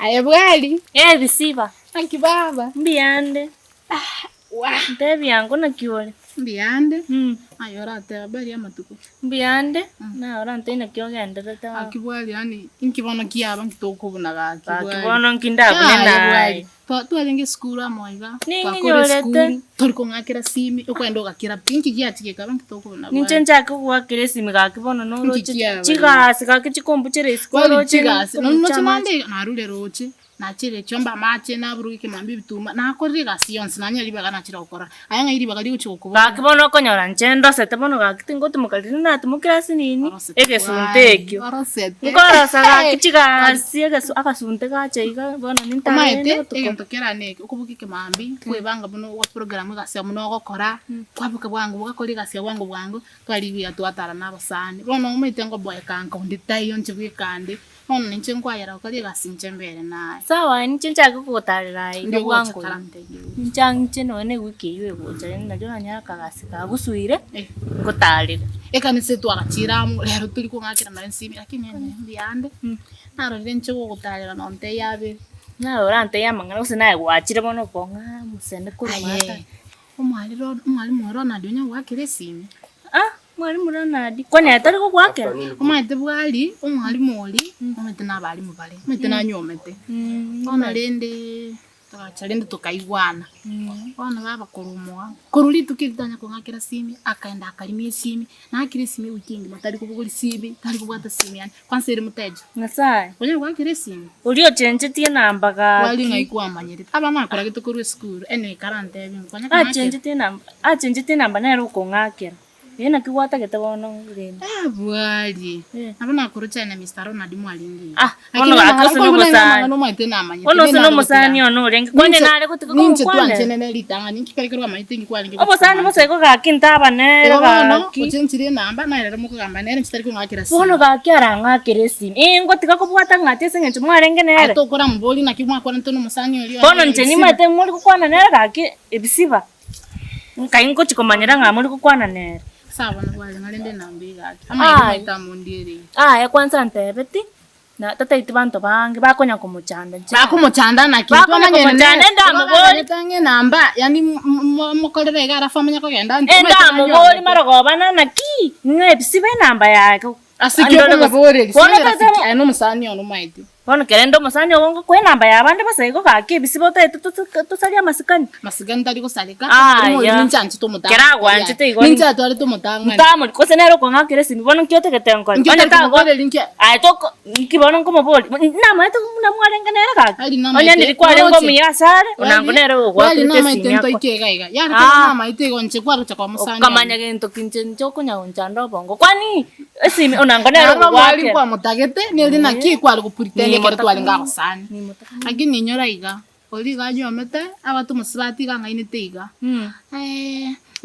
Aye bwari. Eh bisiba. Naki baba. Mbuyande. Ntebia ango naki ore? Mbuyande. Aye oratebe habari ya amatuko? Mbuyande, naye orantebie naki ogendererete bono. Gaki bwari yaani inki bono kiaba nki tokobuna gaki Gaki bwari. bono nki ndabune Yaya naye. bwari. Twa twarenge esukuru amo iga, twakora Ning'inyorete. esukuru, tori kong'akera simi, okoenda ogakera pi, inki giachia gekaba nki tokobuna Ninche bwari. nchake gogoakera esimi gaki bono noroche Inki kiaba chigasi gaki chikombuchera isiko Bwari oroche chigasi, nonye noche nkobucha naende amache. iga, narure roche. Nachire chiombe amache, naburuge ekemambia ebituma, nakorire egasi yonsi, nanyora ribaga nachire gokora. Aye ng'ai ribaga rigochia gokobora? Gaki bono okonyora inche ndosete bono gaki tingotimoka riria natimokire ase nini, Orosete egesunte bwari, ekio. orosete. Nkorosa gaki chigasi egesu agasunte gacha iga bono nintare Omanyete, rende botuko. egento kerane eke, okoboka ekemambia, kwebanga buna ogoprogram egasi yago buna ogokora, kwaboka bwango ogakora egasi yago bwango bwango, twarigia twatara na abasani. Bono omanyete ngoboeka nka onde taiyo inche bweka nde. Bono ninche nkwayera gokora egasi inche mbere naye. Sawa inche nchake kogotarera aye iga Ndi gocha bwango iga. karantebie igo. Inche ang'iche nonya na ewiki eywo egocha rende nario oranyore akagasi kagosuire, Eh. ngotarere. Ekanisa etwagachire amo, rero tori kong'akera nonye esimi lakini ene mbuyande, narorire inche gogotarera nontebie abere. Naye orantebie amang'ana gose naye gwachire bono okong'a mosene korwa maata. Aye, omwari ro omwalimu oyo Ronald onya goakera esimi? Ah! Mwalimu Ronald, kwani aye tari gogoakera? Omanyete bwari omwalimu oria, omanyete na abalimu bare, omanyete nanyomete. Bono rende togacha rende tokaigwana, bono baba korwa omoa, korwa rituko erio tanya kong'akera simi, akaenda akarimia esimi, naakire esimi ewiki engima tari kobogoria simi, tari kobwata simi yane, kwanza ere moteja. Nyasaye. Onya goakera esimi? Oria ochenchetie enamba Bwari gaki. ng'ai kwamanyerete, abana nakoragete korwa esukuru, anyway karantebie ng'a konya kong'akera. Achenchetie enamba, achenchetie enamba nere okong'akera. Ee naki gwatagete bono rende. Eh bwari. Eh. Nabo nakorochane na Mister Ronald mwarenge iga. Ah, bono Lakini gaki amang'ana ose nkoigwa naende nomosani. amang'ana omanyete namanyete. Bono ose Ninde nomosani agotiga. one orenge. Kwani Ninche nare gotiga ninche komokwanera? twanchenene ritang'ani inki kare kero amanyete inki kwarenge gochia Obosani komwancha. bosa igo gaki ntaba nere Igo bono gaki. ochenchire enamba naye rero mokogamba nere inche tari kong'akera Bono simu. gaki arang'akere esimi. Ee ngotiga kobwata ng'ati ase eng'encho mwarenge Aye nere. tokoramoboria naki mwakwanete na omosani oria Bono one inche ebisiba. nimanyete mori gokwana nere gaki ebisiba. Nkai ngochia komanyera ng'a more gokwana nere. Ase abana bware ng'a rende enamba egaki, amaiga Aye. maito amondierei. Aye kwanza ntebeti, na tataeti banto bange bakonya komochanda inche. Bakomochanda naki? Bakonya Twamanyene komochanda, nere. ende amobori. Twabaganyete ang'e enamba, yaani mokorere iga alafu amanye kogenda Ende amobori marogobana naki, ng'a ebisibe enamba yaye. Ase ki Andore gose- okomoboreria? Bono Sinye tata rafiki aye nomosani one omaete. Bono kere inde omosani ogo ngokoa enamba ya abande bosa igo gaki ebisibe otaete totoka tosarie amasikani. Masikani tari gosareka, Aya. omorimo ninche anchete omotang'ani. Kera agwanchete igo Ninche atwarete omotang'ani. Ntamori gose nere okong'akera esimi bono nki otagete nkore? Nki Onye otari tago komoboreria nki? Aye toko nki bono nkomoboria? Namaete buna mwarenge nere gaki. Ari namaete, Onye ndiri kwarenge oroche. omuya asare, onango nere Bwari ogoakerete namaete esimi akwa. ntoike iga iga. Yare Ah. kero namaete igo inche kwarocha kwa mosani one. Okamanya gento ki inche inche okonya gonchanda obongo. Kwani esimi onango nere Naro mwari ogogoakera. nkwamotagete, nere naki kware gopretend ekero twarenge agosani. Nimotaka. Lakini inyora iga, oria iga anywomete, abwate omosubati iga ang'ainete iga,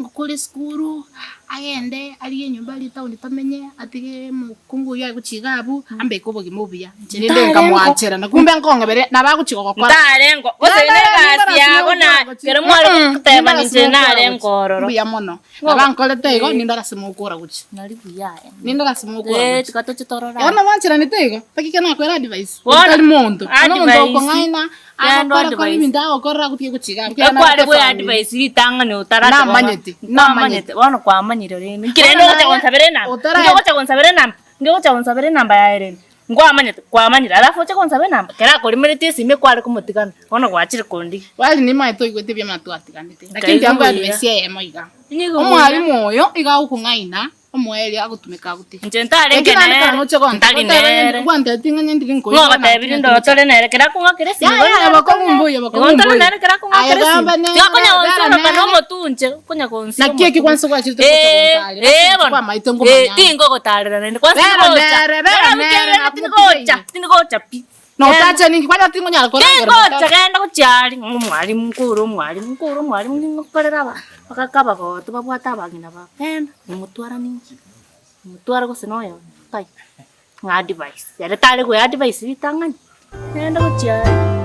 ngokora esukuru, agende arigie enyomba aria etown tomenye, atige omokungu oyio aye gochia iga abwo, ambeke obogima obuya. Inche rende nkamwanchera, na kumbe nkong'eberia, nabo agochia gogokora. Ntarengo, gose negasi yago na kero mware goteba inche narengo ororo. Mbuya mono. Nabankorete igo, ninde ase mokora gochia. Nari buya aye. Ninde ase mokora Eh, gochia. tiga toche tororane. Bono mwancheranete igo, taki ekero nakoera advice, Bono, tari monto. Bono omonto advice. okong'aina, Yando agokora kora advice. ebinto agokorera agotige gochia iga abwo, Ekware ekiagera bwe nabwate family. advice ritang'ani otaracha kong'a- Namanyete, namanyete. Kwamanyete, bono kwamanyire rende. Nki rende Bono ogocha naye, gonsabera enamba? otara- Nki ogocha gonsabera enamba? Nki ogocha gonsabera enamba yaye rende? Nkwamanyete, kwamanyire, alafu oche gonsaba enamba, kera akorimeretie esime kware komotigana, bono gwachire kondigia. Bwari nimaete oigwete ebiama twatiganete, lakini Nkaigwa tiga nkoe buya. advice eyemo iga. Nigo buya. Omwalimu oyo iga agokong'aina, omoerio agotumeka agotige. Inche ntarenge Lakini naende nere, kare noche gonte, ntari goteba ng'a nere. gwantebeti ng'a nyendire nkoigwa Ng'o ogotebirie naki ndoro tore nere kera akong'akera esimi Ya, bono ya, nere abakong'u tore nere. mbuya, abakong'u Igo ntore mbuya. nere kera akong'akera Aye esimi. gamba nere, Tiga konya bera gonsioroka nere. na omotunche, konya gonsia Naki eki omotu. kwansa gwachete gocha Eh, gontarera, eh, ase eng'encho bono. kwamaete Eh, ngomanya. tingogotarera naende, kwansa Bera tingocha. nere, bera Bera nere, nere, nakomotigeire. tingocha, tingocha pi. Na otache ninki kwanya tingonyara koragera Tingocha otache. genda gochia aria, ng'a omwalimu nkore omwalimu nkore omwalimu ningokorera aba bagaka abagotu babwate abang'ina babo, genda nimotwara ninki, nimotware gose na oyomo kai, ng'a advice, ere tare goe advice ritang'ani, genda gochia aria.